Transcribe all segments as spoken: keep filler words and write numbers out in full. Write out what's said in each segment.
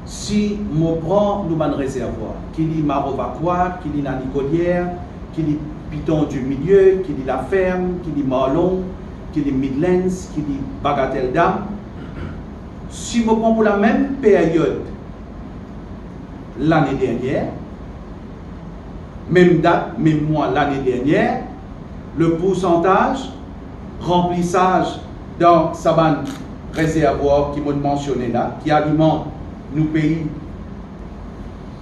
Si mo pran nou bann rezervwar, ki li Maro Vacoas, ki li Nani Collière, ki li Piton du Milieu, ki li Laferme, ki li Marlon, ki li Midlands, ki li Bagatelle Dam, si mo pran pou lamem peryod lane dernier, mem dat, mem mwa lane dernier, le poursantaz ranplisaz dan sa bann rezervwar ki mo mansione la, ki aliman nou pei,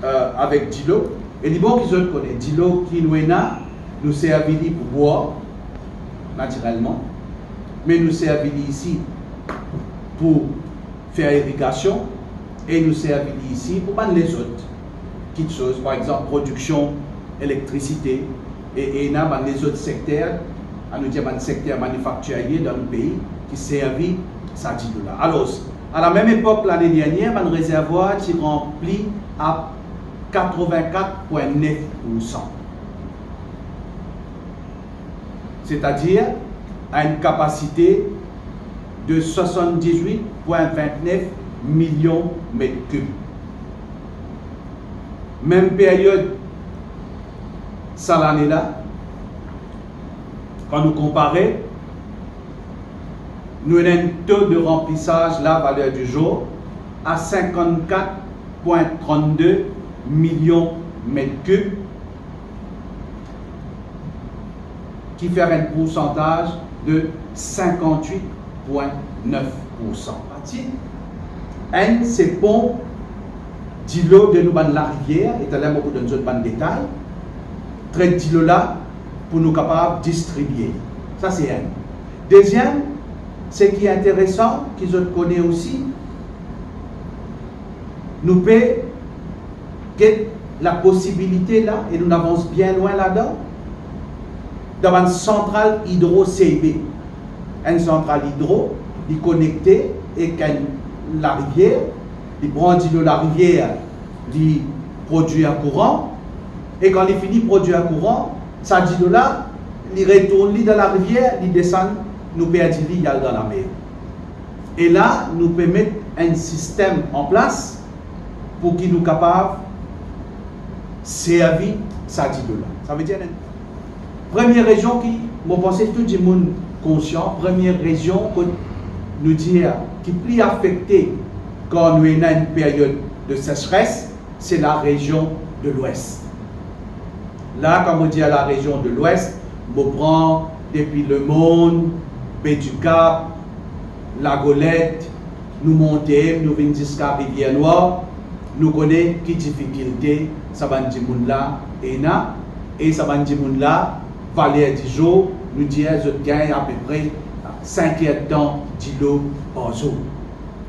euh, avek dilo. E li bon ki zot kone, dilo ki nou ena, nou servi li pou bwar, natirelman, me nou servi li isi pou fer irigasion, e nou servi li isi pou bann lezot kitsoz, par exanp, prodiksion elektrisite, e, e ena bann lezot sekter, anou dir bann sekter manifaktirie dan nou pei ki servi sa dilo la. Alor, a lamem epok lane dernier, bann rezervwar ti ranpli a katreven-kat pwin nef poursan, setadir a enn kapasite de swasann-diz-wit pwin vinn-nef milion met kib. Mem peryod sa lane la, kan nou konpare, nou ena enn to de ranplisaz la, valer di zour, a sinkant-kat pwin trann-de milion met kib, ki fer enn poursantaz de sinkant-wit pwin nef poursan. Parti enn, se ponp dilo de nou bann larivier, e taler mo pou donn zot bann detay, tret dilo la pou nou kapav distribie. Sa se enn. Deziem, seki interesan ki zot kone osi, nou pe get laposibilite la, e nou avans bien lwin ladan, dan bann santral idro C I B. Enn santral idro, li konekte ek enn larivier, li pran dilo larivier, li prodwir kouran, e kan li fini prodwir kouran, sa dilo la, li retourn li dan larivier, li desann, nou perdi li, li al dan lamer. E la, nou pe met enn sistem an plas pou ki nou kapav servi sa dilo la. Savedir, enn, premie rezon ki, mo panse tou dimoun konsian, premie rezon kot nou dir ki pli afekte kan nou ena enn peryod de sesres, se larezion de Lwes. La, kan mo dir larezion de Lwes, mo pran depi Le Morne, Baie du Cap, Lagolet, nou monte, nou vinn ziska Rivier Noir, nou kone ki difikilte sa bann dimoun la ena, e sa bann dimoun la, valer di zour, nou dir zot gagn apepre sink erdtan dilo par zour.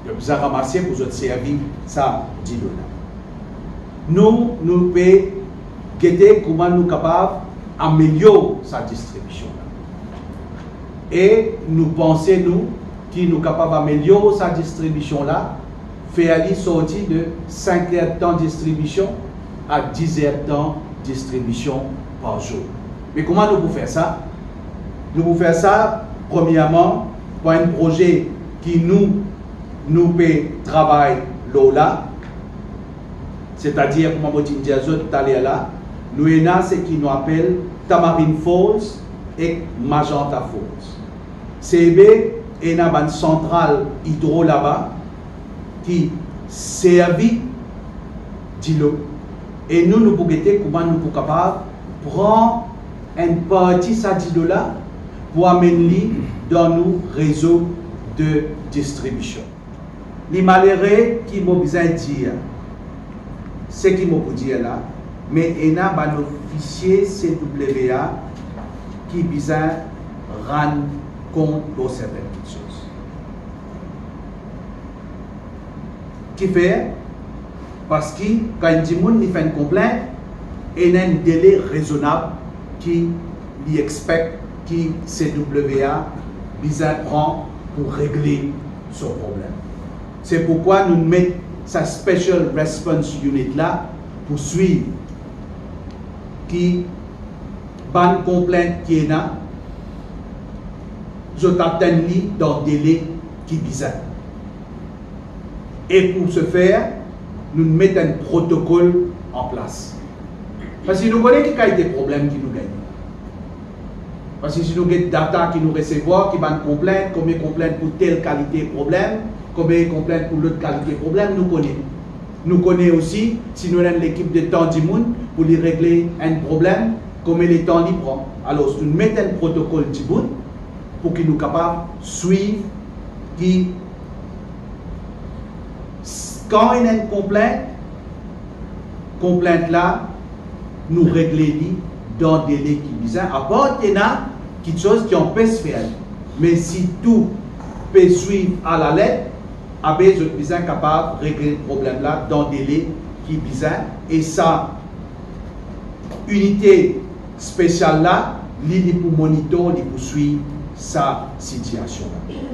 Zot bizin ramase pou zot servi sa dilo la. Nou, nou pe gete kouma nou kapav amelior sa distribision la. E nou panse, nou, ki nou kapav amelior sa distribision la, fer li sorti de sink erdtan distribision a diz erdtan distribision par zour. Me kouma nou pou fer sa? Nou pou fer sa, premierman, par enn proze ki nou, nou pe travay lor la, setadir, kouma mo ti dir zot taler la, nou ena seki nou apel Tamarin Falls ek Magenta Falls. C I B ena bann santral idro laba ki servi dilo. E nou, nou pou gete kouma nou pou kapav pran enn parti sa dilo la pou amenn li dan nou rezo de distribision. Li malere ki mo bizin dir seki mo pou dir la, me ena bann ofisie C W A ki bizin rann kont lor serten kitsoz. Kifer? Parski kan enn dimoun li fer enn konplint, ena enn dele rezonab ki li expect ki C W A bizin pran pou regle so problem. Se poukwa nou met sa Special Response Unit la pou swiv ki bann konplint ki ena, zot atenn li dan dele ki bizin. E pou se fer, nou met enn protokol an plas. Parski nou kone ki kalite problem ki nou gagne. Parski si nou get data ki nou resevwar, ki bann konplint, konbien konplint pou tel kalite problem, konbien konplint pou lot kalite problem, nou kone. Nou kone osi, si nou ena enn lekip de tan dimoun pou li regle enn problem, konbien letan li pran. Alor, nou met enn protokol dibout pou ki nou kapav swiv ki s-, kan ena enn konplint, konplint la, nou regle li dan dele ki bizin, apar ena kiksoz ki anpes fer li. Me si tou pe swiv alalet, abe zot bizin kapav regle problem la dan dele ki bizin, e sa inite spesial la, li, li pou monitor, li pou swiv sa sitiasion la.